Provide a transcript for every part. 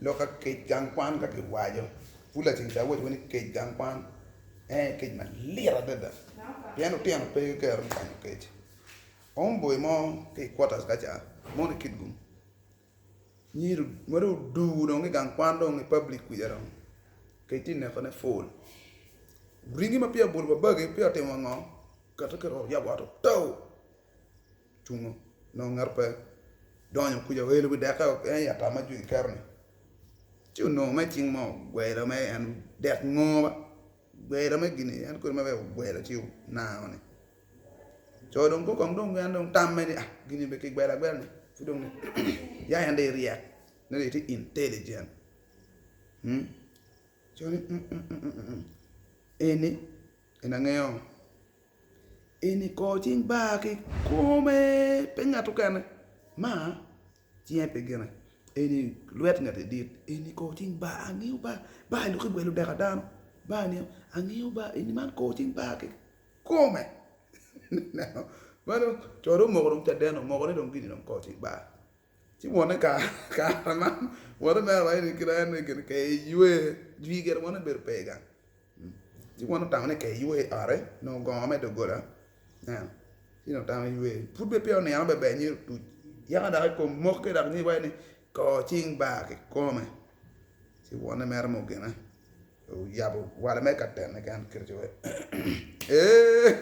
Lok ka kec gang kwan ka kiwaco, pud laceng ca awaco ni kec gang kwan en aye kec malit adada pien lutino pe ki kero me kanyo kec. Home boy mo ki i quarters ka ca mono i Kitgum nyiri ma dong odugo dong ki i gang kwan dong i public kwica dong kec tye nekone full ringi ma peya obolo wa bagi peya otimo wa ngo kete kite oyabo ot otow. Cungo nongo ngat pe donyo kuca oelo wi dekke en aye ata ma jwi keto ni ci onongo me cing mo ogwelo me en dek ngo ba ogwelo me gini en kodi ma bene ogwelo ci onango ni co dong kong dong en dong tamme ni ah gini bene kigwelo agwela ni pud dong ya en dong eryek nongo dong etye intelligent co ni eni en angeyo. Eni kor cing bar ki kome pe ngat okene ma cinge pe gine eni lwet ngati dit eni kor cing bar angeyo bar bar eni dok igwelo dek dano bar eni angeyo bar eni man kor cing bar ki kome meno co dong omoko dong caden omoko ni dong gini dong kor cing bar ci wonne kare man wonne mere waco ni kit ma en gin ke iywe jwi gire wonne bedo pe gang. Ci won otamo ni ka eywe i ote nongo gongo me doggola ineno ci dong otamo eywe pud bene peya onino maber nyo otuc yaka dok i kom mokke dok nyo iwaco ni kor cing bar kikome ci wonne mere mo ogene oyabo wale mere ka tene keken kite ci wek eeh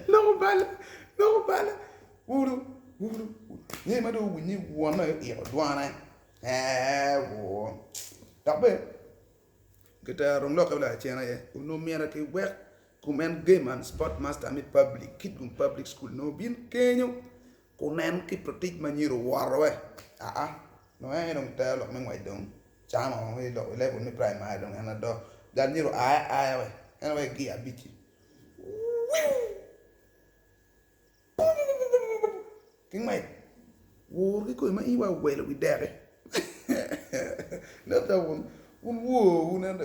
Lok obale, lok obale, ulu, ulu, nyo ma dong owinyo ni wonne oiko dwane, ee woo. Dok bene kitero dong lokke lacen aye onongo myero kiwek kom en game and sport master me public Kitgum public school onongo obin kenyo kunen ki tic ma myero owoto we aa nongo en aye dong tero lok me ngwec dong camo i level me primary dong en adok jal myero oa aya we en aye gear abic-ci. Ki ngwec wor ki kome ma in wa owelo wi deki nen calo wun wun wor nen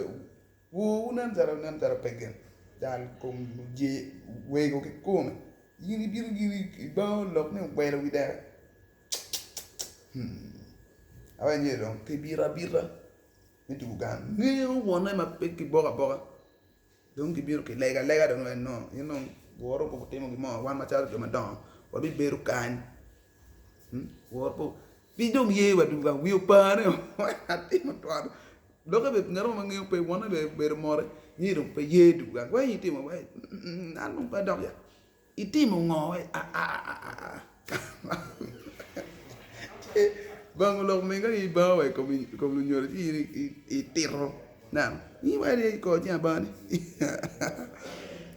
wor nen calo nen calo pe gin jal kom wego ki kome in ibino giri ibango lok ni owelo wi deki awaci ni dong kibito abita me tuko gang ngeyo wonne ma pe kiboko aboka. Dong gibino kilego alega dong ni no in dong woro pe wutimo gin mo wan macalo jo madongo wabibedo kany woro pe piny dong ye wa dul gang wiye opar ni atimo twal doki bene ngat mo ma ngeyo pe wonne bene obedo mote ni dong pe ye dul gang wai itimo wai an dong pe adok ya. Itimo ngo wai aa ci bango lok ming ka in ibango wa i kom lunyodo ci in itito neno in wai i kor ceng abani.